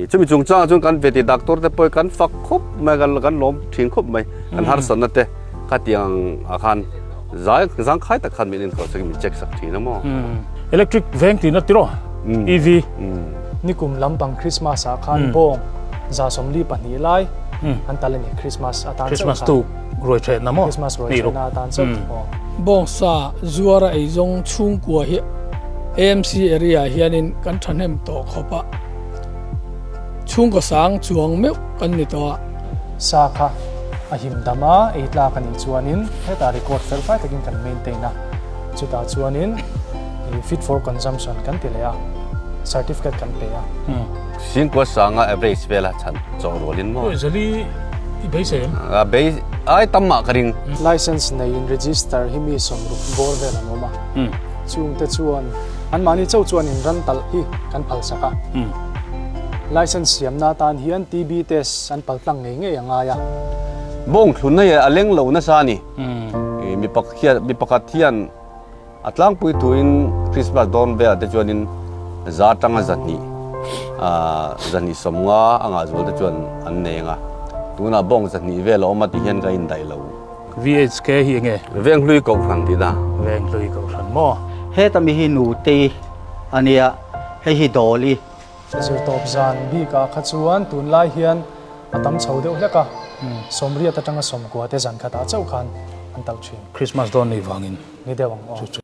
Chumi chungchangah chuan kan veti doctor te pawh kan fak khawp mai a, kan lawm thin khawp mai. Kan harsatna te khatiang ah khan zai zangkhai tak khan min enkawl sak in min check sak thin a maw. Electric veng tihna tiraw EV. Nikum lampang Christmas ah khan bawng 142 lai an tal a ni Christmas atan chauh khan. Christmas tuk ruai thehna maw? Christmas ruai thehna atan chauh aw. Bawngsa zuara eizawng chhungkua hi AMC area ah hianin kan thahnem tawh khawp a. Chhungkaw sang chuang meuh kan ni tawh a. Sa kha a him dam a, ei tlak a nih chuanin hetah record fel fai takin kan maintain a, chutah chuanin fit for consumption kan ti leh a, certificate kan pe a. Singkua sanga average vela chhan chawh rualin maw? Awi Zali i beisei em? A bei ai tam mah ka ring. License neiin register hi mi 60 bawr vel an awm a, chungte chuan anmahni chauh chuan in ran talh hi kan phalsak a. License siamna atan hian TB test an pal tlang ngei ngei a ngai a. Bawng thlunna hi a leng lo nasa a ni. Mi pakhat hian a tlangpui thuin Christmas dawn velah te chuanin za atanga zahnih, zahnih 50 a ngah zual te chuan an nei ang a. Tunah bawng 200 vel a awm a ti hian ka indaih lo. VHK hi enge? Venghlui Kohhran tih da. Venghlui Kohhran maw? Heta mi hi Nutei a nia, hei hi Dawli. Zirtawp zan bikah kha chuan tunlai hian a tam chho deuh hlek a, 80 atanga 90 te zan khatah chauh khan an talh thin. Christmas dawn ni vangin. Ni deuh ang aw.